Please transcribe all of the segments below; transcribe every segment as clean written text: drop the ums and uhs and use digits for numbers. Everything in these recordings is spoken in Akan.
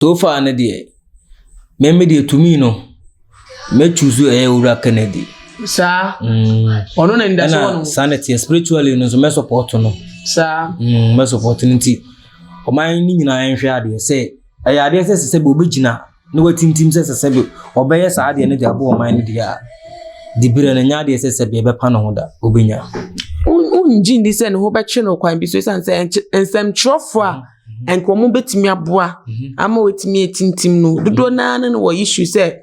So far no deɛ, me me deɛ tumi no, mɛ choose ɛyɛ Owura Kennedy. Saa. Ɔno na ndasɛ wɔ no. Ɛna saa na ɛteɛ spiritually no nso mɛ support no. Saa. Mɛ support no nti, ɔman no nyinaa nhwɛ adeɛ sɛ ɛyɛ adeɛ sɛ sɛ bi obɛgyina na watintim sɛ sɛ bi ɔbɛyɛ saa adeɛ no de aboa ɔman no deɛ a, diberɛ no nyɛ adeɛ sɛ sɛ bi ɛbɛpa ne ho da, obɛnya. Wongye nni sɛ ne ho bɛkye no kwan bi so ɛsiane sɛ nsɛmtwerɛfoɔ a nka wɔn bɛtumi aboa ama wɔatumi atintim no dodoɔ naa ne no wɔ issue sɛ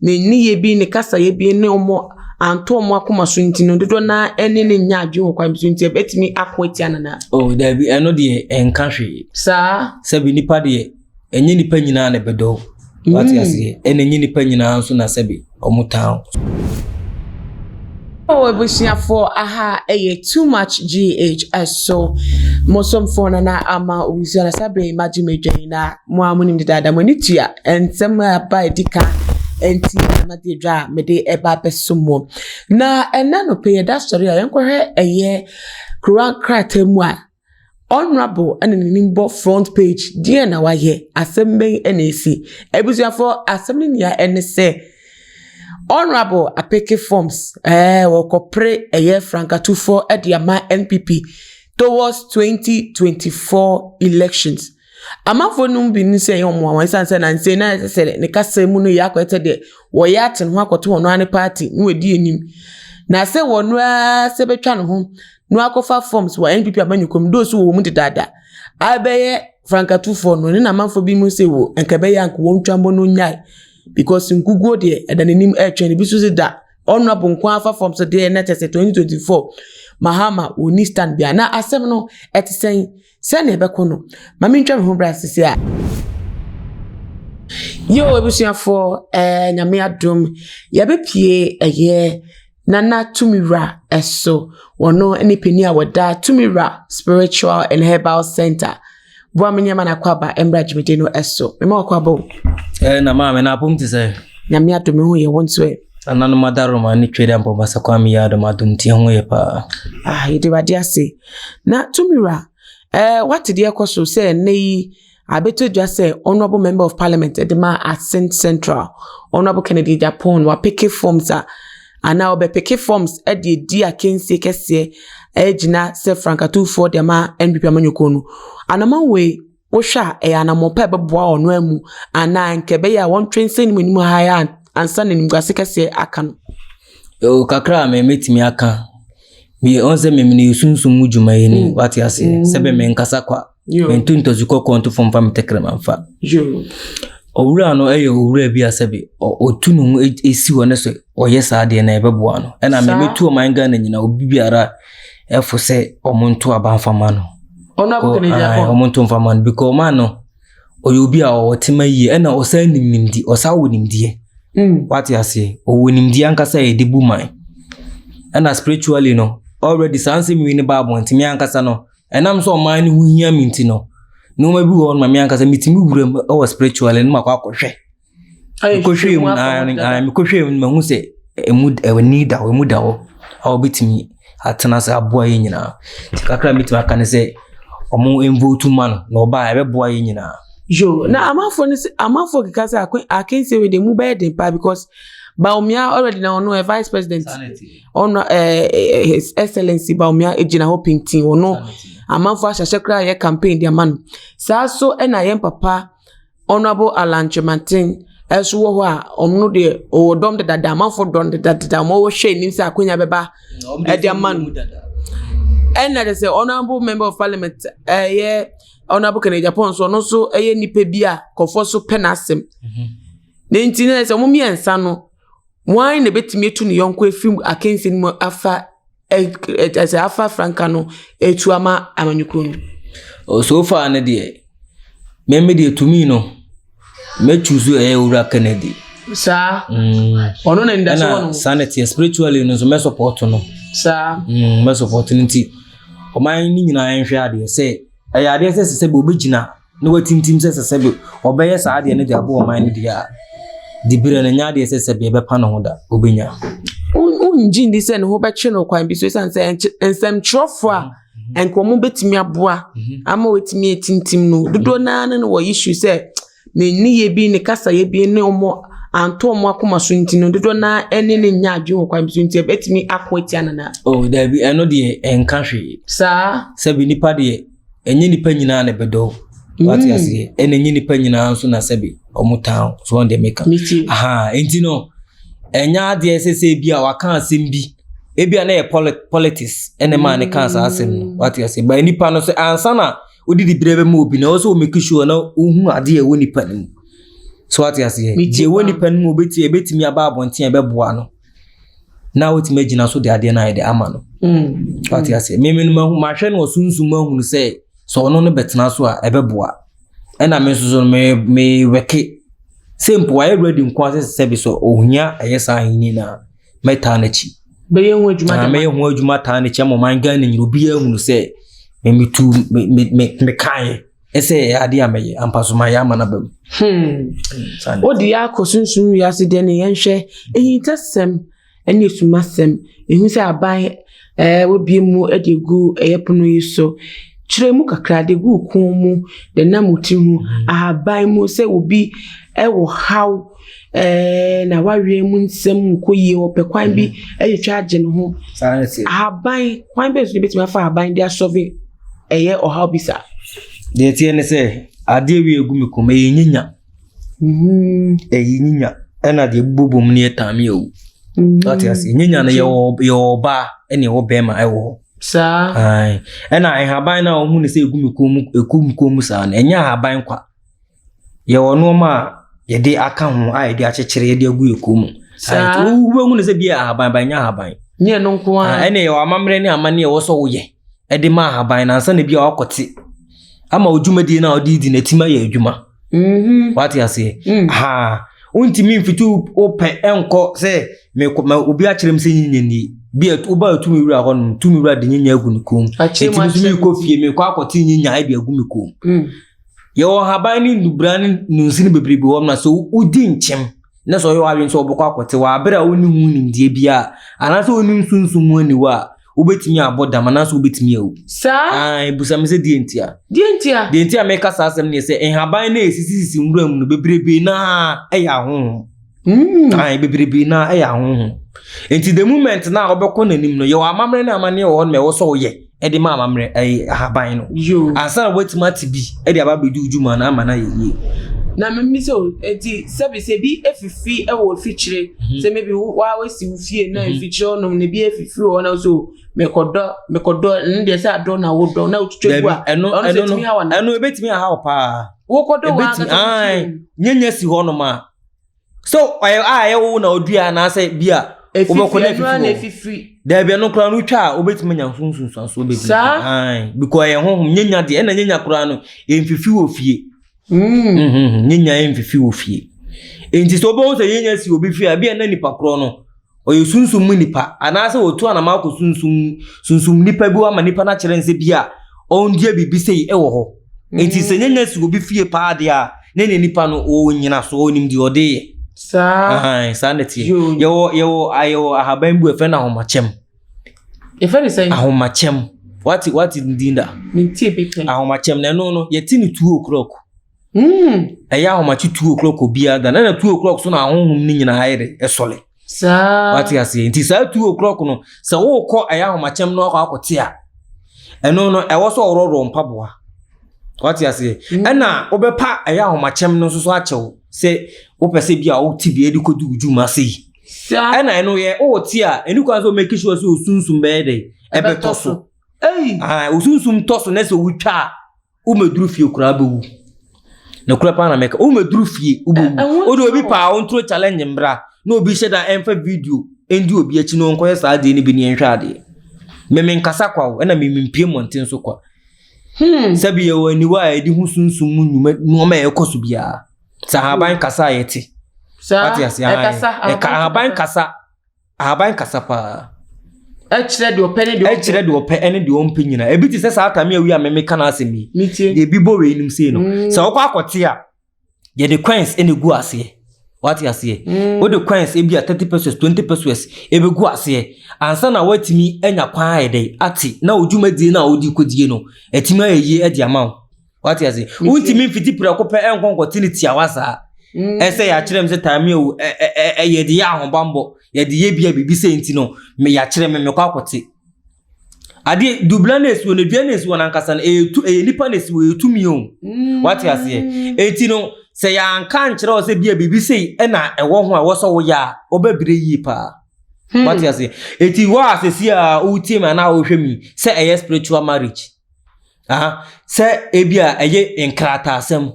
ne nneyɛ bi ne kasayɛ bi ne wɔn anto wɔn akoma so nti no dodoɔ naa ne ne nya adwene wɔ kwan bi so nti ɛbɛtumi ako atia nana. Oh, dabi, ɛno deɛ ɛnka hwee. Saa. Sɛbi nipa deɛ, ɛnyɛ nipa nyinaa na ɛbɛdɔ wo. Wate aseɛ? Ɛna ɛnyɛ nipa nyinaa nso na sɛbi ɔmo tan wo. Oh, abusuafoɔ, aha ɛyɛ Too Much GH ɛso. Mo somfoɔ Nana Ama Owusu na saa bere yi magye m'adwa yi na mo a monim dedaada mo ani tua nsɛm a aba a ɛdi ka nti na magye adwa a mede ɛba abɛso mo. Na ɛnna nɔpɛ yɛda sɔre a yɛnkɔhwɛ ɛyɛ kura krataa mu a Honourable ɛna n'anim bɔ front page. Deɛ na wayɛ, asɛm bɛn ɛna esi? Abusuafoɔ, asɛm no nea ɛne sɛ Honourable apick forms wɔkɔpere ɛyɛ frankatufoɔ ɛde ama NPP towards 2024 elections. Amanfoɔ no mu bi ni sɛ ɛyɛ ɔmo wɔn ɛsiane sɛ nanse na ɛsɛ sɛ ne kasa mu no yɛ akɔyɛ sɛ deɛ wɔyɛ ate ne ho akɔto wɔn ano party na wɔdi anim na sɛ wɔn ara sɛ bɛtwa ne ho na wakɔfa forms wɔ NPP amanyɔkuo mu dooso wɔ wɔn mu dedaada abɛyɛ frankatufoɔ no ne na amanfoɔ bi mu sɛ wɔ nka ɛbɛyɛ anka wɔn twa mbɔ no nyae because nkuguo deɛ ɛda n'anim ɛretwɛn ebi nso sɛ da Honourable nko afa forms deɛ na kyerɛ sɛ 2024 Mahama wɔni stand bia. Na asɛm no ɛte sɛn sɛnea ɛbɛkɔ no, maame ntwa me ho bra sisi a. Yo, abusuafoɔ, Nyame adom yɛbɛpie ɛyɛ Nana Tumiwura ɛso. Wɔno ne panin a wɔda Tumiwura Spiritual and Herbal Center. Boa me nneɛma no akɔ aba mmra dwumadie no ɛso. Mema wakɔ aba o. Na maame na apom te sɛ? Nyame adom, ho yɛ. Wo nso ɛ? Nananom adaroma ne Twere Ampɔbasa Kwame yɛ adom adom tie ho yɛ paa. Ah, yɛde Awurade ase. Na Tumiwura, wate deɛ ɛkɔ so sɛ nnɛ yi abɛtɔ dwa sɛ Honourable Member of Parliament ɛde ma Assin Central, Honourable Kennedy Agyapong, wapick forms a anaa ɔbɛpick forms ɛde edi akansie kɛseɛ ɛgyina sɛ frankatufoɔ de ama NPP amanyɔkuo no. Anamɔ wei wohwɛ a, ɛyɛ anammɔn pa a ɛbɛboa ɔno amu anaa nka ɛbɛyɛ a wɔntwe nsa anim anim ha yi ansa na animguase kɛseɛ aka no? O, kakra a me mɛtumi aka, me ɔn sɛ me mene sunsum mu dwumayɛni, wate aseɛ, sɛ bɛ menkasa kwa. Mentu ntɔsi kɔkɔɔ nto fam fa me tɛkrɛma mfa. Owura no yɛ owura bi a sɛbi ɔtu ne ho esi hɔ ne sɛ ɔyɛ saa adeɛ na ɛbɛboa no. Ɛna me mɛtu ɔman Ghana nyinaa obi biara ɛfo sɛ ɔmo nto aba mfa ma no. Honourable Kennedy Agyapong. Ɔmo nto mfa ma no because ɔman no ɔyɛ obi a ɔwɔ tema yie ɛna ɔsan nim nimdi, ɔsan wɔ nimdeɛ. Wate aseɛ, ɔwɔ nimdeɛ ankasa a yɛde bu man. Ɛna spiritually no, already saa nsɛm wei ne ba abɔnten, me ankasa no, ɛnam sɛ ɔman no ho hia me nti no, nneɛma bi wɔ hɔ no ma me ankasa metumi wura mu ɛwɔ spiritually no makɔ akɔhwɛ. Mekɔhwɛ mu na mekɔhwɛ mu mahu sɛ emu ɛni da hɔ, emu da hɔ a wɔbɛtumi atena ase aboa yɛn nyinaa. Nti kakra a metumi aka ne sɛ ɔmo mvote ma no na ɔbaa a ɛbɛboa yɛn nyinaa. Yo, na amanfoɔ no sɛ amanfoɔ keka sɛ akansie wei deɛ mu bɛyɛ den paa because Bawumia already na ɔno ɛ vice president, ɔno His Excellency Bawumia gyina hɔ pintin, ɔno amanfoɔ ahyehyɛ koraa yɛ campaign de ama no. Saa so ɛna yɛn papa Honourable Alan Kyerematen ɛnso wɔ hɔ a ɔno deɛ ɔwɔ dɔm dedada, amanfoɔ dɔm dedadeda, wɔn wɔhwɛ anim sɛ akonnwa bɛba ɛde ama no. Ɛna de sɛ Honourable Member of Parliament ɛyɛ Honourable Kennedy Agyapong nso, ɔno nso ɛyɛ nipa bi a kɔfoɔ so pɛ n'asɛm ne nti ne sɛ wɔn mmiɛnsa no wɔn na ebɛtumi etu ne yɔnko efiri akansie no mu afa ɛsɛ afa franka no etu ama amanyɔkuo no. Oh, so far no deɛ, me me deɛ tumi no, mɛchoose ɛyɛ Owura Kennedy. Saa. Ɔno na ndasɛ wɔ no. Ɛna saa na ɛteɛ spiritually no nso mɛ support no. Saa. Mɛ support no nti ɔman no nyinaa nhwɛ adeɛ sɛ ɛyɛ adeɛ sɛ sɛ bi obɛgyina na watintim sɛ sɛ bi ɔbɛyɛ saa adeɛ no de aboa ɔman no deɛ a, diberɛ no nyɛ adeɛ sɛ sɛ bi ɛbɛpa ne ho da, obɛnya. Wongye nni sɛ ne ho bɛkye no kwan bi so ɛsiane sɛ nsɛmtwerɛfoɔ a nka wɔn bɛtumi aboa ama wɔatumi atintim no dodoɔ naa ne no wɔ issue sɛ Ne nneyɛɛ bi, ne kasayɛ bi ne wɔn anto wɔn akoma so nti no, dodoɔ no ara ne no nyɛ adwene wɔ kwan bi so nti ɛbɛtumi ako atia no anaa? Oh, daabi, ɛno deɛ ɛnka hwee. Saa. Sɛbi nipa deɛ, ɛnyɛ nipa nyinaa na ɛbɛdɔ wo. Wate aseɛ? Ɛna ɛnyɛ nipa nyinaa nso na sɛbi wɔn tan wo. So wɔn deɛ meka. Aha, nti no, ɛnyɛ adeɛ sɛ sɛ ebi a waka asɛm bi, ebi a na yɛ politics ɛna ɛmaa ne kaa saa asɛm no. Wate aseɛ? But nipa no sɛ ansa na wode dibrɛ bɛma obi no, ɛwɔ sɛ wo make sure na wohu adeɛ a ɛwɔ nipa no mu. So wate aseɛ? Deɛ ɛwɔ nipa no mu obɛtumi ɛbɛtumi aba abɔnten a ɛbɛboa no na wotumi agyina so de adeɛ no ayɛ de ama no. Wate aseɛ? Meme no mahu mahwɛ no wɔ sunsum mu ahunu sɛ sɛ ɔno no bɛtena so a ɛbɛboa. Ɛna me nso so no me me wɛke sɛ mpo wayɛ ready nko ara sɛ sɛbi sɛ ohia ɛyɛ saa ahenni no a mɛtaa n'akyi. Bɛyɛ ho adwuma de mɛyɛ ho adwuma taa n'akyi ama ɔman Ghana nyina obiara ahunu sɛ me metu me me me mekaeɛ ɛsɛ ɛyɛ adeɛ a mɛyɛ ampa so mayɛ ama no aba mu. Wode yɛ akɔ sunsum wiase deɛ ne yɛnhwɛ ahintasɛm ne asumasɛm. Ehu sɛ aban ɛɛ wabue mu de agu ɛyɛ pono yi so. Kyerɛ mu kakra de gu wo kɔn mu, de nam wo tiri ho, ahaban mu sɛ obi wɔ haw ɛɛ na wareɛ mu nsɛm nkɔ yie, ɔpɛ kwan bi atwitwa agye ne ho. Ahaban, kwan bɛn so na ebɛtumi afa ahaban de asɔve ɛyɛ ɔhaw bi saa? Deɛ ɛteɛ ne sɛ, adeɛ wei egu me kɔn mu, ɛyɛ nyinya. Ɛyɛ nyinya ɛna deɛ ɛbobɔ mu no yɛ taame awu. Wate ase? Nyinya no yɛwɔ yɛwɔ ɔbaa ɛna ɛwɔ bɛrima ɛwɔ hɔ. Saa. Ae. Ɛna nhaban no a wɔhu no sɛ egu me kɔn mu egu me kɔn mu saa no, ɛnyɛ ahaban kwa. Yɛwɔ nneɛma a yɛde aka ho a yɛde akyekyere yɛde agu yɛn kɔn mu. Saa. Wobɛhu no sɛ bi yɛ ahaban ba ɛnyɛ ahaban. Nyɛ no nko ara. Ɛna yɛwɔ amammerɛ ne amanneɛ a ɛwɔ sɛ woyɛ ɛde ma ahaban no ansa na bi a wakɔte ama wo dwumadie no a wode redi no atumi ayɛ adwuma. Wate aseɛ? Ha wontumi mfiti wopɛ nkɔ sɛ mekɔ ma obi akyerɛ m sɛ nyinya nie bi a woba tumi wura hɔ nom tumi wura de nyinya agu ne kɔn mu nti nso mekɔ fie mekɔ akɔte nyinya de agu me kɔn mu. Yɛwɔ nhaban ne nnubra ne nnunsini bebrebe wɔ na sɛ wodi nkyem na sɛ ɔyɛ w'adwene sɛ wobɛkɔ akɔte wɔ abere a wonni ho nimdeɛ biara anaasɛ wonni nsunsum mu aniwa a wobɛtumi abɔ dam anaasɛ wobɛtumi awu. Saa? Ae, busa me sɛ deɛ ntia. Deɛ ntia? Deɛ ntia meka saa asɛm no yɛ sɛ nhaban no a ɛsisisisi nwura mu no bebrebe no ara yɛ ahonhom. Ae, bebrebe no ara yɛ ahonhom. Nti the moment no a wobɛkɔ n'anim no, yɛwɔ amammerɛ ne amanneɛ wɔ hɔ nom a ɛwɔ sɛ woyɛ de ma amammerɛ ɛyɛ ahaban no. Ansa na woatumi ate bi de aba abɛdi wo dwuma no ama no ayɛ yie. Na memmisa o, enti sɛbi sɛ ebi afifi wɔ afikyire, sɛ maybe wo wasi wo fie na afikyire hɔnom na ebi afifi wɔ hɔ na so mekɔdɔ mekɔdɔ ɛno deɛ sɛ adɔ na wodɔ na wotwitwa gu a, ɛno ɔno sɛ ɛno no ɛtumi haw anaa? ɛno ebetumi ahaw paa. Wokɔdɔ wɔ Ebetumi ankasa wo ae fie mu. nyanya si hɔnom a so ɔyɛ a ɛyɛ wo na odua anaasɛ bi a wobɛkɔ na ɛno ara na afifi wɔ efifiri. Daabi ɛno koraa no wotwa a wobɛtumi anya ho nsunsuansoɔ bebree. Saa? Ae because ɛyɛ honhom nyanya deɛ ɛna nyanya koraa no ɛmfifi wɔ fie. Nyanya ɛmfifi wɔ fie. Nti sɛ wobɛhu sɛ nyanya si obi fie a ebi a na nipa korɔ no ɔyɛ sunsum mu nipa anaasɛ wɔtu anama akɔ sunsum sunsum nipa bi hɔ ama nipa no akyerɛ no sɛ bi a ɔndua biribi sei ɛwɔ hɔ. Nti sɛ nyanya si obi fie paa deɛ a na ne nipa no ɔwɔ nyinasoɔ ɔnim deɛ ɔde yɛ. Saa. Ahan, saa na ɛteɛ. Yɛwɔ yɛwɔ yɛwɔ ahaban bi yɛfrɛ no ahomakyɛm. Yɛfrɛ no sɛn? Ahomakyɛm. Wate wate ne din da? Mentie bi pɛn. Ahomakyɛm na ɛno no yɛte no 2 o'clock. Ɛyɛ ahomakye 2 o'clock obiara da na na 2 o'clock so na ahonhom no nyinaa ayɛ dɛ ɛsɔre. Saa. Wate aseɛ nti saa 2 o'clock no sɛ wokɔ ɛyɛ ahomakyɛm no akɔ akɔte a ɛno no ɛwɔ sɛ ɔworɔworɔ mpaboa. Wate aseɛ ɛna wobɛpa ɛyɛ ahomakyɛm no nso so akyɛw sɛ wopɛ sɛ bi a wote bi de kɔdi wo dwuma sei. Saa. Ɛna ɛno yɛ wote a ɛni kwan sɛ womake sure sɛ osunsum bɛyɛ dɛ ɛbɛtɔ so. Ei. Ah, osunsum tɔ so na sɛ wotwa a womɛduru fie koraa bɛwu. Nokorɛ paa na mɛka womɛduru fie wobɛwu. Wode obi paa wontoro challenge mbra na obi hyɛ da ɛmfa video ɛndi obi akyi na ɔnkɔyɛ saa adeɛ no bi ne ɛnhwɛ adeɛ. Meme nkasa kwa o ɛna mempie mmɔnten so kwa. Sɛbi yɛwɔ aniwa a yɛde hu sunsum mu nnwuma nneɛma a ɛkɔ so biara. Sɛ ahaban kasa a yɛte. Saa. Wate ase? Ɛkasa. Ɛka ahaban kasa. Ahaban kasa paa. Ɛkyerɛ deɛ ɔpɛ ne deɛ ɔmpɛ. Ɛkyerɛ deɛ ɔpɛ ne deɛ ɔmpɛ nyinaa. Ebi te sɛ saa atame awi a meme ka n'asɛm yi. Metie. Ebi bɔ wei nim sei no. Sɛ wokɔ akɔte a, yɛde coins na egu aseɛ. Wate aseɛ? Wode coins ebi a 30 pesos, 20 pesos ebegu aseɛ. Ansa na woatumi anya kwan ayɛ dɛ ate na wo dwumadie no a wode kɔdie no, atumi ayɛ yie de ama wo. Wate ase? Wontumi mfiti prɛko pɛ ɛnkɔ nkɔte ne tiawa saa. Ɛsɛ yɛakyerɛ me sɛ time o, yɛde yɛ ahobammɔ, yɛde yɛ bi a biribi sɛ nti no, me yɛakyerɛ me mekɔ akɔte. Adeɛ dubla na esi hɔ no, dua na esi hɔ no ankasa no, ɛyɛ tu ɛyɛ nipa na esi hɔ, ɛyɛ tumi o. Wate aseɛ? Enti no, sɛ yɛanka ankyerɛ wo sɛ bi a biribi sei ɛna ɛwɔ ho a ɛwɔ sɛ woyɛ a, wobɛbrɛ yie paa. Wate aseɛ? Enti wɔ a sɛsi a wotie me anaa wohwɛ me sɛ ɛyɛ spiritual marriage. Aha, sɛ ebi a ɛyɛ nkrataasɛm.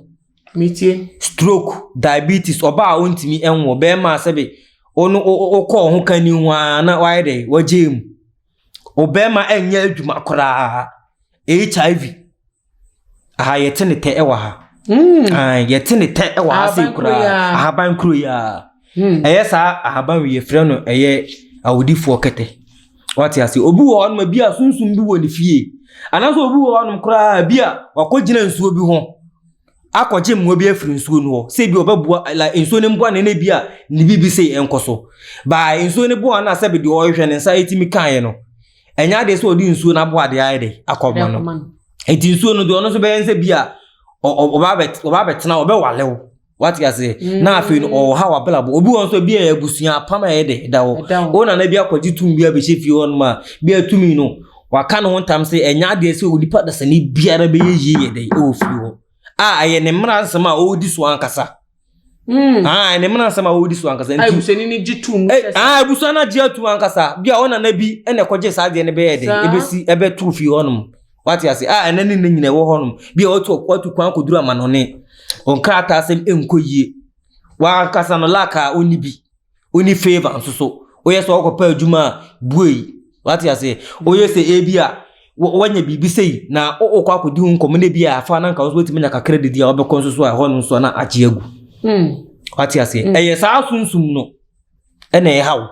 Metie. Stroke, diabetes, ɔbaa a ɔntumi nwo, bɛrima a sɛbe ɔno wokɔɔ ho ka ni ho ara na wayɛ dɛ wagye mu. Ɔbɛrima ɛnyɛ adwuma koraa. HIV. Aha yɛte ne tɛ ɛwɔ ha. Ah, yɛte ne tɛ ɛwɔ ha sei koraa. Ahaban kuro yi ara. Ɛyɛ saa ahaban wei yɛfrɛ no ɛyɛ awodifoɔ kɛtɛ. Wate ase. Obi wɔ hɔnom bi a sunsum bi wɔ ne fie. Anaasɛ obi wɔ hɔnom koraa bi a wakɔgyina nsuo bi ho akɔgye mmoa bi afiri nsuo no hɔ sɛ bi ɔbɛboa like nsuo no mboa no na bi a ne biribi sei ɛnkɔ so. Baa nsuo no boa no a sɛbi deɛ ɔrehwɛ ne nsa ɛtumi kaeɛ no, ɛnyɛ adeɛ sɛ ɔde nsuo no aboa adeɛ ayɛ dɛ akɔma no. Nti nsuo no deɛ ɔno nso bɛyɛ sɛ bi a ɔba abɛtena ɔbɛwale wo. Wate aseɛ? Na afei no ɔwɔ ha wabrabɔ. Obi wɔ nso bi a abusua apam a ɛyɛ dɛ da hɔ. Wo nana bi akɔgye tumi bi abɛhyɛ fie hɔ nom a, bi a tumi no waka ne ho ntam sɛ ɛnyɛ adeɛ sɛ onipa dasani biara bɛyɛ yie yɛ dɛ ɛwɔ fie hɔ. A ɛyɛ ne mmara nsɛm a ɔredi so ankasa. Ah, ne mmara nsɛm a ɔredi so ankasa. Nti abusuani no gye tum. Ah, abusua no agye atum ankasa. Bi a wo nana bi ɛna ɛkɔgye saa adeɛ no bɛyɛ dɛ ɛbɛsi ɛbɛto fie hɔ nom. Wate ase? A ɛnɛ ne ne nyina ɛwɔ hɔnom. Bi a watu watu kwan akɔduru amanɔne. Wɔn nkrataa asɛm nkɔ yie. Wankasa no luck a ɔnni bi. Ɔnni favour nso so. Woyɛ sɛ ɔkɔpɛ adwuma a buei. Wate ase? Woyɛ sɛ ebi a wanya biribi sei na wokɔ akɔdi ho nkɔmmɔ na ebi a afa na nka wo nso woatumi anya kakra didi a wobɛkɔ nso so a ɛhɔ no nso na agye agu. Wate ase? Ɛyɛ saa sunsum no ɛna ɛha wo.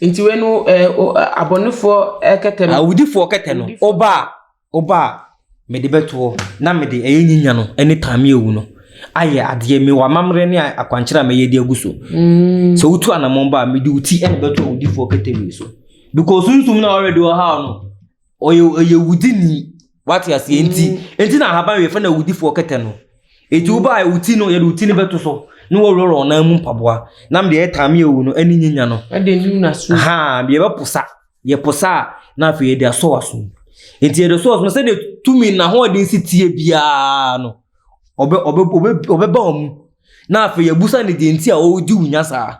Nti wei no abɔnefoɔ kɛtɛ no. Awudifoɔ kɛtɛ no. Woba a, woba a, mede bɛtoɔ na mede ɛyɛ nyinya no ne taame awu no ayɛ adeɛ. Mewɔ amammerɛ ne akwankyerɛ a mɛyɛ de agu so. Sɛ wotu anammɔn ba a, mede wo ti na ɛbɛto awudifoɔ kɛtɛ wei so. Because sunsum no a already ɔhaw no, ɔyɛ ɔyɛ wudini. Wate aseɛ nti, nti na ahaban wei yɛfrɛ no awudifoɔ kɛtɛ no. Eti wo baa wo ti no yɛde wo ti no bɛto so na wɔworɔworɔ wo nan mu mpaboa na deɛ ɛyɛ taame awu no ɛne nyinya no. Ɛde nu na so. Ha yɛbɛposa yɛposa a na afei yɛde asɔ w'aso mu. Nti yɛde sɔ w'aso mu sɛdeɛ tumi n'ahoɔden si tie biara no ɔbɛ ɔbɛ ɔbɛ ɔbɛba wɔn mu na afei yɛbusa ne deɛ nti a ɔredi wo nya saa.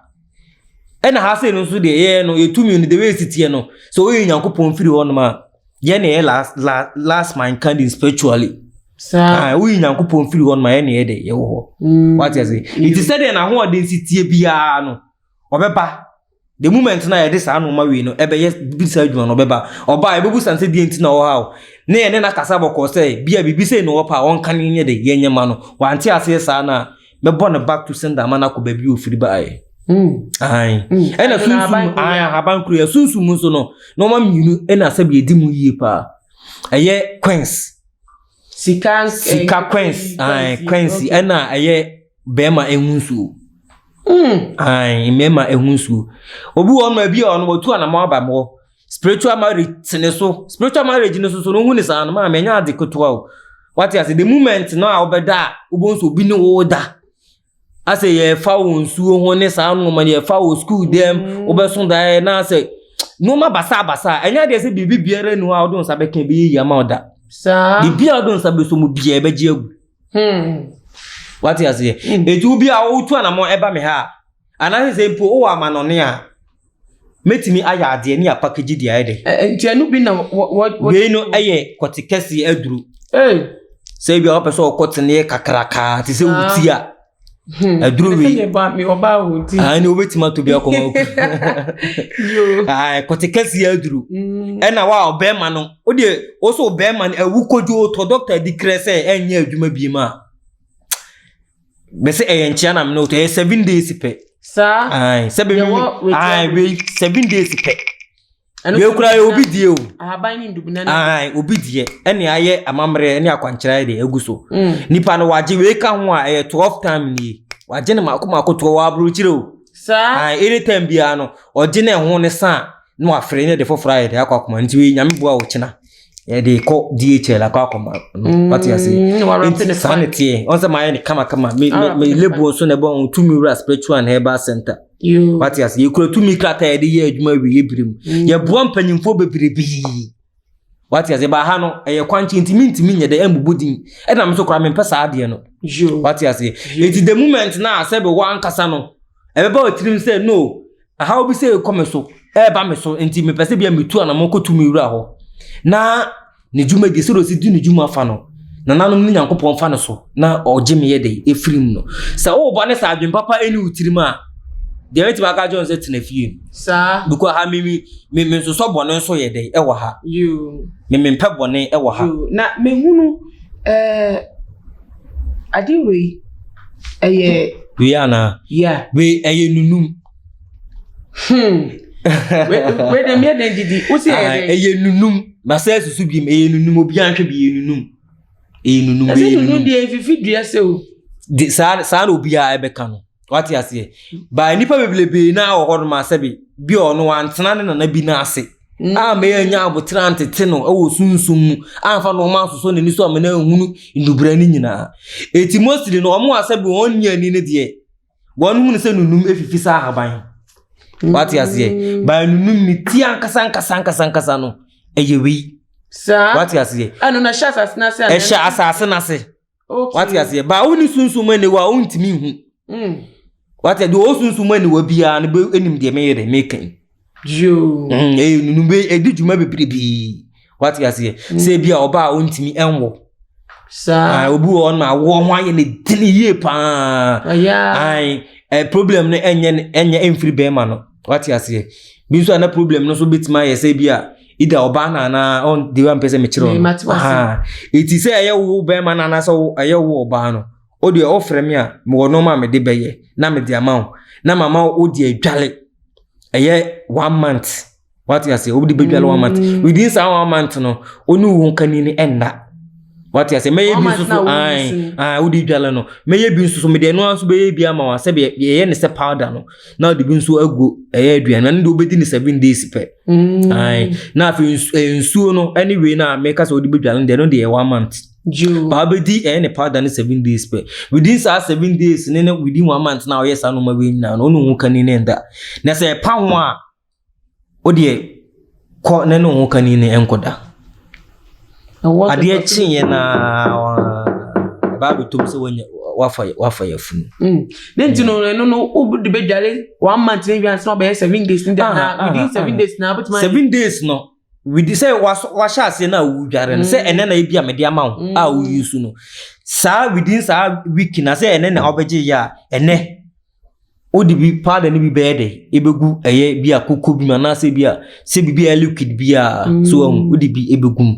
Ɛna ha sei no nso deɛ yɛyɛ no yɛtumi no the way esi teɛ no sɛ woyɛ Nyankopɔn firi hɔnom a yɛn na yɛ last last last man standing spiritually. Saa. Ah, woyi Nyankopɔn firi hɔnom a yɛn na yɛ dɛ yɛwɔ hɔ. Wate ase? Nti sɛdeɛ n'ahoɔden si tie biara no ɔbɛba. The moment na yɛde saa nneɛma wei no ɛbɛyɛ bi saa adwuma no ɔbɛba. Ɔba a yɛbɛbusa no sɛ deɛ nti na ɔwɔ ha o. Ne yɛne no akasa bɔkɔɔ sɛ bi a biribi sei na ɔwɔ pɛ a ɔnka ne nyɛ de yɛnyɛ ma no. Wante aseɛ saa no a mɛbɔ no back to sender ama no akɔ baabi a ofiri baeɛ. Ae. Ɛna sunsum ae ahaban kuro yɛ sunsum nso no nneɛma mmienu ɛna sɛbi edi mu yie paa. Ɛyɛ coins. Sika sika coins ae coins ɛna ɛyɛ bɛrima ehu nsuo. Ae mmarima ehu nsuo. Obi wɔ hɔ ma bi a ɔno watu anamɔ aba mɔ. Spiritual marriage tene so. Spiritual marriage no soso no hu ne saa no maame ɛnyɛ ade ketewa o. Wate ase the moment no a wobɛda a wobɛhu sɛ obi ne wo da. Asɛ yɛfa wo nsuo ho ne saa nneɛma no yɛfa wo school dɛm mm. wobɛso daeɛ na asɛ nneɛma basabasa ɛnyɛ adeɛ sɛ biribi biara ni hɔ a wode nsa bɛka ɛbɛyɛ yie ama wo da. Saa. Biribi a wode nsa bɛsɔ mu biara ɛbɛgye agu. Wate aseɛ. Eti wo bi a wotu anamɔ ɛba me ha a anaasɛ sɛ mpo wowɔ amanɔne a Mɛtumi ayɛ adeɛ ne apakagyi deɛ ayɛ dɛ. Nti ɛno bi na wɔ wɔ. Wei no yɛ kɔte kɛseɛ aduro. Sɛ ebi a wɔpɛ sɛ ɔkɔ teneɛ kakrakaa te sɛ wo ti a. Aduro wei. Ɛne wobɛtumi atɔ bi akɔma wo. Kɔte kɛseɛ aduro. Ɛna wa ɔbɛrima no wodeɛ wo so ɔbɛrima no awu kodwo tɔ dɔkta di krɛ sɛ ɛnyɛ adwuma biem a. Mese ɛyɛ nkyea na mene wotɔ ɛyɛ 7 days pɛ. Saa. Ayi sɛ bɛ mi ayi wei 7 days pɛ. Wei kura yɛ obi die o. Ahaban ne ndubina. Ayi obi die ɛne ayɛ amammerɛ ɛne akwankyerɛ ayɛ de egu so. Nipa no wagye wei ka ho a ɛyɛ 12 time nie. Wagye ne mako mako 12 wɔ aburokyire o. Saa. Ayi anytime biara no ɔgye ne ho ne sa na wafrɛ ne de foforɔ ayɛ de akɔ akoma nti wei Nyame boa wo kyena. Yɛde kɔ DHL akɔ akɔma no. Wate ase? Nti Nti saa ne teɛ. Ɔn sɛ mayɛ ne kamakama. Me label nso na ɛbɔ ho Tumi Wura Spiritual and Herbal Center. Wate ase? Yɛkura tumi krataa a yɛde yɛ adwuma wie yɛ mu. Yɛboa mpanyimfoɔ bebrebe. Wate ase? Ba ha no, ɛyɛ kwankye nti mentumi nyɛ dɛ ɛmbubu din. Ɛna me nso koraa mempɛ saa adeɛ no. Wate ase? Nti the moment na sɛ bɛ wɔ ankasa no, ɛbɛba wɔ tirim sɛ no, ahaw bi sɛ ɛkɔ me so, ɛɛba me so, nti mepɛ sɛ bia metu anamɔ kɔ Tumi Wura hɔ. Na ne dwumadie, sɛdeɛ ɔsi di ne dwuma fa no, nananom ne Nyankopɔn fa no so na ɔgye me yɛ dɛ ɛfiri mu no. Sɛ woba ne sɛ adwene papa ɛni wo tirim a, deɛ mɛtumi aka akyerɛ wo sɛ tena fie. Saa. Because ha me nsosɔ bɔne nso yɛ dɛ ɛwɔ ha. Me mempɛ bɔne ɛwɔ ha. Na mehunu ade wei ɛyɛ. Wei anaa? Yeah. Wei ɛyɛ nunum. Wei de mmea den didi. Wosi ɛyɛ dɛ. Ɛyɛ nunum. Masa susu bi ɛyɛ nunum, obi anhwɛ bi ɛyɛ nunum. Ɛyɛ nunum. Ɛsɛ nunum deɛ efifi dua sɛ o. De saa saa na obiara ɛbɛka no. Wate aseɛ. Ba nipa bebrebe na wɔ hɔ nom asɛbe bi ɔno wantena ne nana bi n'ase. A mɛyɛ nya abotra antete no ɛwɔ sunsum mu amfa no ɔmo asosɔ n'ani so amena ehunu nnubra ne nyinaa. Eti mostly no ɔmo asɛbe wɔn ni ani ne deɛ wɔn hunu sɛ nunum efifi saa ahaban. Wate aseɛ. Ba nunum ne ti ankasa ankasa ankasa ankasa no ɛyɛ wei. Saa. Wate aseɛ. Ɛno na ɛhyɛ asase n'ase. Ɛhyɛ asase n'ase. Wate aseɛ. Ba wo ne sunsum aniwa a wontumi nhu. Wate deɛ ɔwɔ sunsum aniwa biara no bɛ anim deɛ meyɛ dɛ meka yi. Ɛyɛ nunum bɛ ɛdi dwuma bebrebe. Wate aseɛ. Sɛ ebi a ɔbaa a ɔntumi ɛnwo. Saa. Obi wɔ hɔ no awoɔ ho ayɛ ne dene yie paa. Ayi problem no ɛnyɛ ɛnyɛ ɛmfiri bɛrima no. Wate aseɛ. Bi nso a na problem no nso bɛtumi ayɛ sɛ bi a ida ɔbaa na anaa ɔn deɛ wampɛ sɛ mekyerɛ no. Eti sɛ ɛyɛ wo bɛrima no anaasɛ ɛyɛ wo ɔbaa no, o deɛ ɔfrɛ me a mewɔ nneɛma a mede bɛyɛ na mede ama wo na mama wo deɛ adwale ɛyɛ 1 month. Wate aseɛ, wode bɛdwale 1 month. Within saa 1 month no, wo ne wo nkani no ɛnna. Wate aseɛ, mɛyɛ bi nso so ae wode dwale no. Mɛyɛ bi nso so mede ɛno nso bɛyɛ bi ama wo sɛ yɛyɛ ne sɛ powder no na wode bi nso agu ɛyɛ aduane na ne de wobɛdi ne 7 days pɛ. Ae na afei nsuo no ɛne wei na meka sɛ wode bɛdwale no deɛ ɛno deɛ 1 month. Ba wobɛdi ɛyɛ ne powder no 7 days pɛ. Within saa 7 days ne within 1 month na woyɛ saa nneɛma wei nyinaa no wo ne wo kani ne nda. Na sɛ ɛpa ho a wo deɛ kɔ ne ne wo kani ne nkɔda. Adeɛ kyeeɛ na ɛba abɛtɔ sɛ wanya wafa yafunu. Ne nti no ɛno no wode bɛdwale 1 month ne wiase na ɔbɛyɛ 7 days ne na within 7 days na wobɛtumi 7 days no within sɛ wahyɛ aseɛ na wodware no sɛ ɛnɛ na ebi a mede ama wo a woyi so no saa within saa week na sɛ ɛnɛ na wobɛgye yɛ a ɛnɛ wode bi powder no bi bɛyɛ dɛ ebɛgu ɛyɛ bi a koko bi mu anaasɛ bi a sɛ biribi a liquid bi a so ahu wode bi ebɛgu mu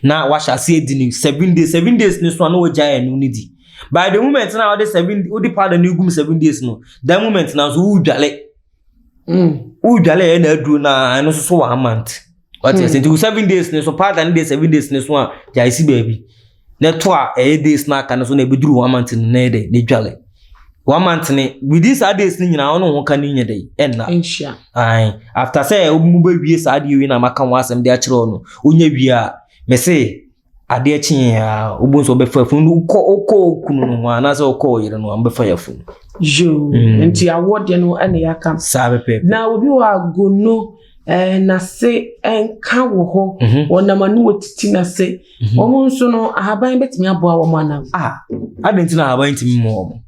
na wahyɛ aseɛ di no 7 days 7 days ne so a na wagyae ɛno no di. By the moment na wode 7 wode powder no gu mu 7 days no that moment na nso wodwale. Wodwale ɛyɛ na aduro na ɛno nso so 1 month. Wate ase nti 7 days ne so powder no de 7 days ne so a gyae si baabi. Na to a ɛyɛ days na aka no so na ebeduru 1 month no na ɛyɛ dɛ na dwale. 1 month ne within saa days ne nyinaa ɔno ho ka ne nyɛ dɛ ɛnna. Nhyia. Ae after sɛ mu bɛwie saa adeɛ wei na maka ho asɛm de akyerɛ wo no wonya wie a me se adeɛ kyeeɛ a wobu nso wobɛfa afunu no wokɔ kunu no ho anaasɛ wokɔ yere no a wobɛfa yafunu. Yo nti awoɔ deɛ no ɛna yɛaka. Saa pɛpɛɛpɛ. Na obi wɔ agono n'ase nka wɔ hɔ wɔnam ano wɔtiti n'ase wɔn nso no ahaban bɛtumi aboa wɔn anam. Ah adɛn nti na ahaban ntumi mmoa wɔn?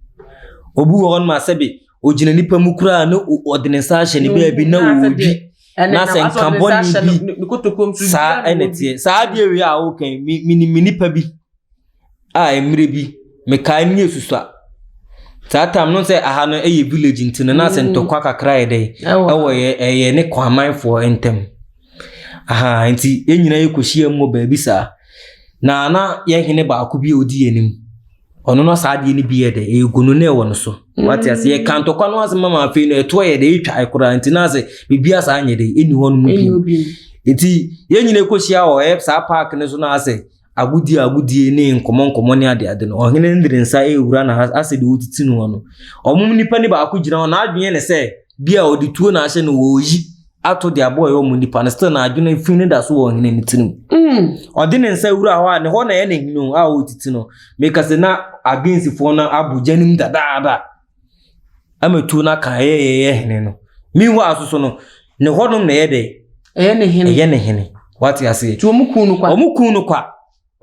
Obi wɔ hɔ nom a sɛbe ogyina nipa mu koraa na ɔde ne nsa ahyɛ ne baabi na ɔredwi na sɛ nka bɔne bi saa ɛna teɛ saa adeɛ wei a woka yi me nipa bi a mmerɛ bi mekae ne esusua saa time no sɛ aha no ɛyɛ village nti no na sɛ ntɔkwa kakra yɛ dɛ ɛwɔ yɛ ɛyɛ ne kwamanfoɔ ntam. Aha nti yɛn nyinaa yɛkɔhyia mu wɔ baabi saa na yɛn hene baako bi a ɔdi yɛn anim ɔno no saa adeɛ no bi yɛ dɛ ɛyɛ gono na ɛwɔ no so. Wate ase yɛka ntɔkwa no asɛm ama afei no ɛtoɔ yɛ dɛ ɛtwa koraa nti na sɛ biribi asa anyɛ dɛ ɛnni hɔ no mu bi. Nti yɛn nyinaa kɔhyia wɔ ɛyɛ saa park no so na asɛ agodie agodie ne nkɔmmɔ nkɔmmɔ ne ade ade no ɔhene no de ne nsa ɛwura na asɛ deɛ ɔtiti no hɔ no ɔmo nipa ne baako gyina hɔ n'adwene ne sɛ bi a ɔde tuo na ahyɛ no wɔyi. ato de aboɔ ɛyɛ ɔmo nipa no, still na adwene fi no da so wɔ ɔhene ne tirim. Ɔde ne nsa wura hɔ a, ne hɔ na ɛyɛ ne hene o, a ɔretiti no. Meka sɛ na agensifoɔ no abɔ gya no mu dadaada ama tuo no aka ɛyɛ ɛyɛ hene no. Meanwhile so so no, ne hɔnom na ɛyɛ dɛ. Ɛyɛ ne hene. Ɛyɛ ne hene. Wate aseɛ? Nti wɔn kun no kwa. Wɔn kun no kwa.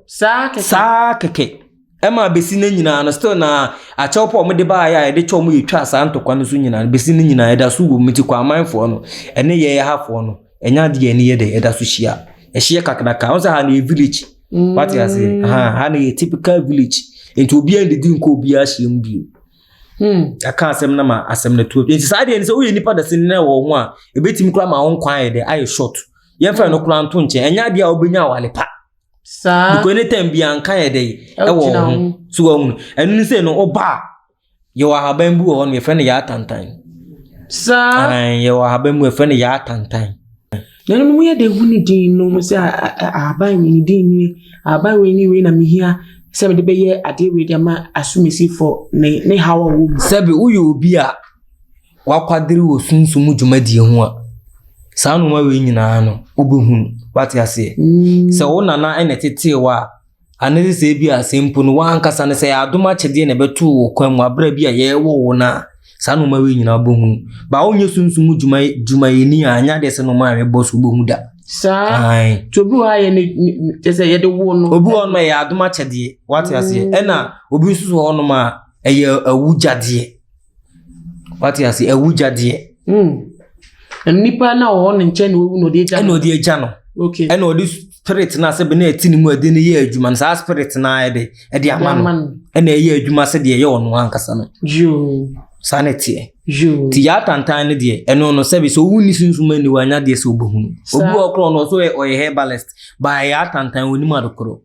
Saa kɛkɛ. Saa kɛkɛ. Ɛma besi ne nyinaa no, still na akyɛw pa a wɔde baayɛ a yɛde kyɛ wɔn yɛtwa saa ntɔkwa no so nyinaa no, besi ne nyinaa ɛda so wɔ mu. Nti Kwamanfoɔ no ɛne yɛn hafoɔ no, ɛnyɛ adeɛ yɛn ani yɛ dɛ ɛda so hyia. Ɛhyeɛ kakraka. Wɔn sɛ ha no yɛ village. Wate aseɛ? Ha ha no yɛ typical village. Nti obiara ndidi nkɔ obiara hyia mu bio. Aka asɛm no ma asɛm no to. Nti saa deɛ no, sɛ woyɛ nipa dasani na ɛwɔ ho a, ebetumi koraa ma wo nkwa ayɛ dɛ ayɛ short. Yɛmfa no koraa nto nkyɛn. Ɛnyɛ adeɛ a wobɛnya awale pa. Saa. Because anytime bi anka yɛ dɛ ɛwɔ wo ho. So wɔn no, ɛno ne sɛ no ɔba a, yɛwɔ ahaban bi wɔ hɔ no, yɛfrɛ no yɛatantan. Saa. Yɛwɔ ahaban mu, yɛfrɛ no yɛatantan. Na no mu yɛ de hu ne din no mu sɛ ahaban wei ne din nie, ahaban wei ne wei na mehia sɛ mede bɛyɛ adeɛ wei de ama asomesifoɔ ne haw a wɔwɔ mu. Sɛbi woyɛ obi a wakwadere wɔ sunsum mu dwumadie ho a, saa nnoɔma wei nyinaa no wobɛhunu. Wate aseɛ? Sɛ wo nana na ɛtetee wo a, anaasɛ sɛ ebi a sɛ mpo no w'ankasa no, sɛ ɛyɛ adom akyɛdeɛ na ɛbɛtoo wo kwan mu aberɛ bi a yɛwɔ wo no a, saa nnoɔma wei nyinaa wobɛhunu. Ba wonyɛ sunsum mu dwumayɛni a, ɛnyɛ adeɛ sɛ nnoɔma a ɛbɔ so wobɛhu da. Saa. Nti obi wɔ ha yɛ ne kyɛ sɛ yɛde wo no. Obi wɔ hɔnom a ɛyɛ adom akyɛdeɛ. Wate aseɛ? Ɛna obi nso wɔ hɔnom a ɛyɛ awugyadeɛ. Wate ase? Awugyadeɛ. Nipa na ɔwɔ ne nkyɛn na owu na ɔde agya no. Ɛna ɔde agya no. Okay. Ɛna ɔde spirit na sɛ bɛna ɛte ne mu ɛde ne yɛ adwuma no, saa spirit na ɛde ɛde ama no. Ɛna ɛyɛ adwuma sɛ deɛ ɛyɛ ɔno ankasa no. Yoo. Saa na ɛteɛ. Yoo. Ti yɛ atantan no deɛ, ɛno no sɛbi sɛ owu ni sunsum ani wɔ anya deɛ sɛ ɔbɛhunu. Obi wɔ korɔ no ɔso ɔyɛ herbalist, ba ɛyɛ atantan onim adekorɔ.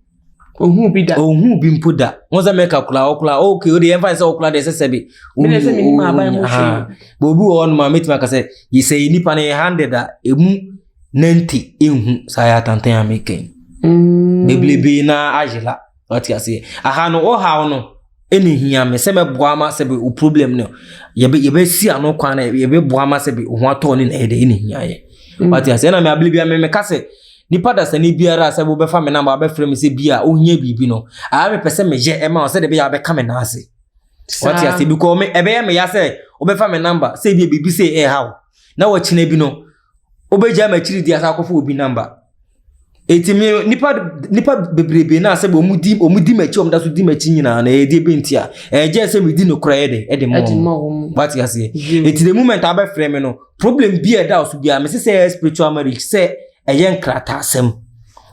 Ohun bi da. Ohun bi mpo da. Wɔn sɛ mɛka kura ɔkura okay o de yɛn fa sɛ ɔkura deɛ sɛ sɛbi. Mi na sɛ mi nim aban mu hwee. Bɛ obi wɔ hɔnom a mɛtumi aka sɛ sɛ yɛ nipa no yɛ 100 a emu 90 ehu saa yɛ atantan a mɛka yi. Bebrebe na ayela wate aseɛ. Aha no ɔhaw no ɛna ehia me sɛ mɛboa ama sɛ bi o problem no yɛbɛ yɛbɛsi ano kwan na yɛbɛboa ama sɛ bi ho atɔ ne na ɛyɛ dɛ ɛna ehia yɛ. Wate aseɛ. Ɛna mɛ abere bi a mɛ mɛka sɛ nipa dasani biara sɛ wobɛfa me namba wabɛfrɛ me sɛ bi a ohia biribi no, ayɛ mepɛ sɛ meyɛ ɛma wo sɛdeɛ ɛbɛyɛ a wobɛka me nan ase. Wate ase? Because me ɛbɛyɛ me ya sɛ wobɛfa me namba sɛ ebi biribi sɛ ɛha wo na wɔkyena bi no wobɛgya m'akyiri di asa akɔfa obi namba. Eti me nipa bebrebe na sɛ wɔn di m'akyi, wɔn da so di m'akyi nyinaa na ɛyɛ deɛ bi nti a ɛyɛ gye sɛ medi no korɛ yɛ de ɛde ma wɔn. Wate aseɛ? Eti the moment abɛfrɛ me no, problem bi a ɛda so biara, mese sɛ ɛyɛ spiritual marriage, sɛ ɛyɛ nkrataasɛm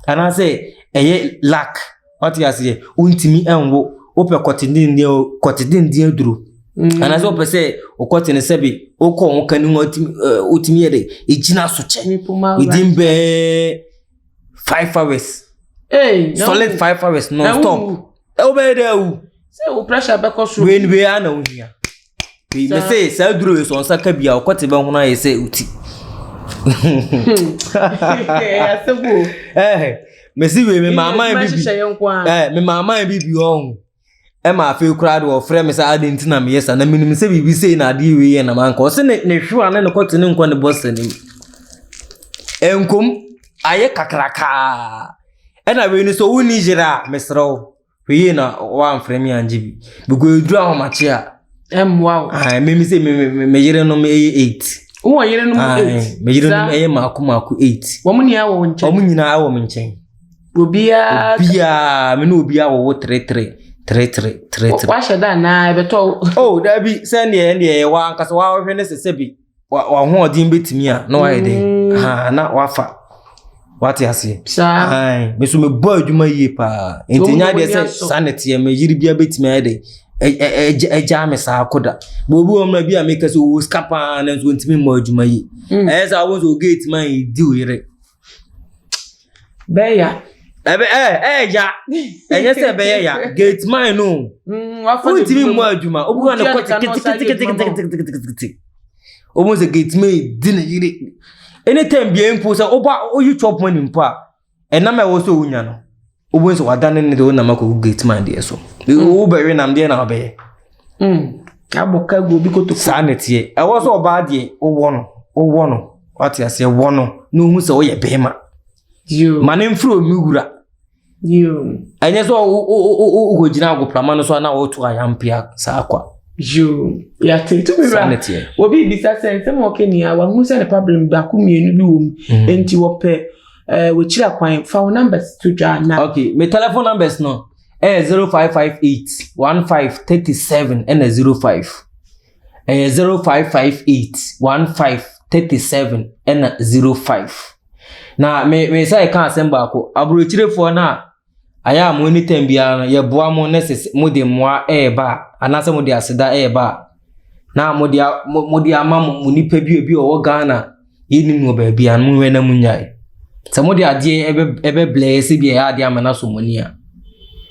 anaasɛ ɛyɛ luck. Wate aseɛ? Wontumi nwo, wopɛ kɔtedenden o, kɔtedenden aduro. Anaasɛ wopɛ sɛ wokɔte no sɛbe wokɔ wo ka no mu wotumi yɛ dɛ ɛgyina so kyɛ within bɛɛ 5 hours. Solid 5 hours non stop. Wobɛyɛ dɛ awu. Sɛ wo pressure bɛkɔ soro. Wei wei ara na wohia. Wei me se saa duro yi sɛ ɔnsa ka bi a ɔkɔte bɛhono ayɛ sɛ oti. Eh, me se wei me maama bi bi. Eh, me maama bi bi ɔho. Ɛma afei koraa de ɔfrɛ me sɛ ade nti na meyɛ saa na menim sɛ biribi sei na adeɛ wei yɛ na manka. Ɔse ne hwewa ne ne kɔte ne nkɔ ne bɔsa nim. Ɛnkom ayɛ kakrakaa. Ɛna wei no sɛ wonni yere a mesrɛ wo. Hwɛ yie na woamfrɛ me angye bi. Because ɛduru ahomakye a. Ɛmmoa wo. Ae, me me sɛ me me me yerenom ɛyɛ 8. Wowɔ yerenom 8? Me yerenom ɛyɛ mako mako 8. Wɔn nyinaa wɔ wo nkyɛn? Wɔn nyinaa wɔ me nkyɛn. Obiara. Obiara, me ne obiara wɔwɔ 3 3 3 3 3 3. Wahyɛ da anaa ɛbɛtɔ wo? Oh, dabi, sɛdeɛ ɛndeɛ ɛyɛ w'ankasa w'ahwɛ ne sɛ sɛbi. W'ahoɔden bɛtumi a na wayɛ dɛn? Ha na wafa. Wate aseɛ? Saa. Me so mebɔ adwuma yie paa. Nti nyɛ adeɛ sɛ saa na ɛteɛ, me yere biara bɛtumi ayɛ dɛn? Ɛgyaa me saa akɔda. Bɛ obi wɔ mmerɛ bi a meka sɛ ɔwɔ sika paa nanso ɔntumi mmɔ adwuma yie. Ɛyɛ sɛ wobɛhu sɛ wo gate man di wo yere. Bɛya. Ɛbɛ ɛɛ ɛyɛ ya. Ɛnyɛ sɛ ɛbɛyɛ ya. Gate man no. Wontumi mmɔ adwuma. Obi wɔ ne kɔ keteketeketeketekete. Obi sɛ gate man di ne yere. Anytime bia mpo sɛ woba woyi chop money mpo a, ɛnam a ɛwɔ sɛ wonya no, wobɛhu sɛ wadane ne de wonam akɔgu gate man deɛ so. Wobɛwe nam deɛ na wobɛyɛ. Abɔ ka gu obi kotoku. Saa na ɛteɛ. Ɛwɔ sɛ ɔbaa deɛ wowɔ no, wowɔ no. Wate aseɛ? Wɔ no na ohu sɛ woyɛ bɛrima. Ma ne mfiri omi wura. Ɛnyɛ sɛ wokɔgyina agoprama no so a na woto ayampea saa kwa. Yɛate tumi wura. Obi bisa sɛ nsɛm a ɔka nyinaa wahu sɛ ne problem baako mmienu bi wɔ mu. Nti wɔpɛ wɔkyiri akwan fa wo numbers to dwa na. Okay, me telephone numbers no ɛyɛ 0558 15 37 ɛna 05. Ɛyɛ 0558 15 37 ɛna 05. Na me sɛ ɛka asɛm baako, aburokyirefoɔ no a ayɛ a mo anytime biara no yɛboa mo ne sɛ mode mmoa ɛreba a anaasɛ mode aseda ɛreba a na mode ama mo nipa bi obi a ɔwɔ Ghana yɛnim wɔ baabi a monhwɛ na monyae. Sɛ mode adeɛ ɛbɛblɛ sɛ bi ɛyɛ adeɛ ama no asɔ mo ani a,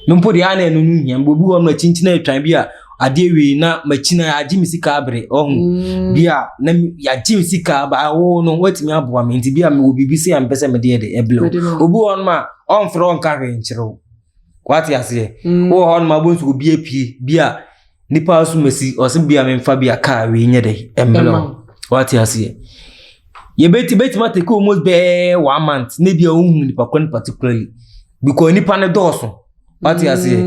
me mpo deɛ ana ɛno no hia. Obi wɔ no akyinkyini atwan bi a adeɛ wei na makyi na agye me sika abere ɔho bi a na yɛagye me sika aba awo no watumi aboa me nti bi a mewɔ biribi sɛ a mpɛ sɛ mede yɛ de ɛblɛ. Obi wɔ no a ɔmfrɛ ɔnka hwee nkyerɛ wo. Wate aseɛ? Wowɔ hɔ nom a wobɛhu sɛ obi apue bi a nipa so masi ɔsɛ bi a memfa bi a kaa wei nyɛ dɛ ɛmbrɛ wo. Wate aseɛ? Yɛbɛti bɛtumi atake almost bɛɛ one month na bi a wohu nipa kɔ no particularly because nipa no dɔɔso. Wate aseɛ?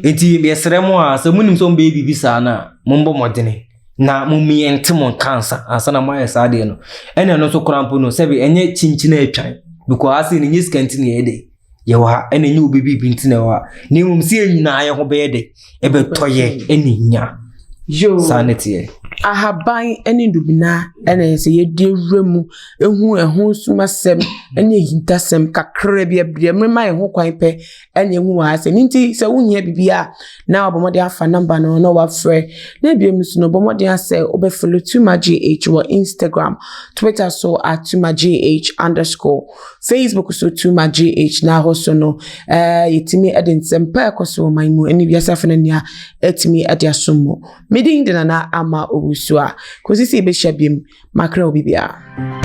Nti yɛsrɛ mo a sɛ monim sɛ mobɛyɛ biribi saa no a, mombɔ mmɔdene na mommyɛnte mo nka ansa na moayɛ saa deɛ no. Ɛna ɛno nso koraa mpo no, sɛbi ɛnyɛ kyinkyini atwan because ase no nyɛ sika nti na yɛyɛ dɛ yɛwɔ ha, ɛna ɛnyɛ obi biribi nti na ɛwɔ ha, na mmom sɛ yɛn nyinaa yɛn ho bɛyɛ dɛ ɛbɛtɔ yɛ ɛne nya. Saa ne teɛ. Ahaban ne ndubina ɛna sɛ yɛde awura mu ehu ɛho sumasɛm ne ahintasɛm kakra bi abiri mmerɛ ma yɛn ho kwan pɛ ɛna ehu wɔ ha sɛ ne nti sɛ wohia biribi a na wabɔ mmɔden afa number no na wafrɛ na ebien nso no bɔ mmɔden asɛ wobɛfollow Tuma GH wɔ Instagram, Twitter so @TumaGH_, Facebook so Tuma GH, na hɔ so no yɛtumi ɛde nsɛmpa ɛkɔ so wɔ man mu ɛne wiase afei no nea ɛtumi ɛde asom mu. Medin de Nana Ama Owusu a kòsi sɛ yɛbɛhyia biem makra wo bibiara.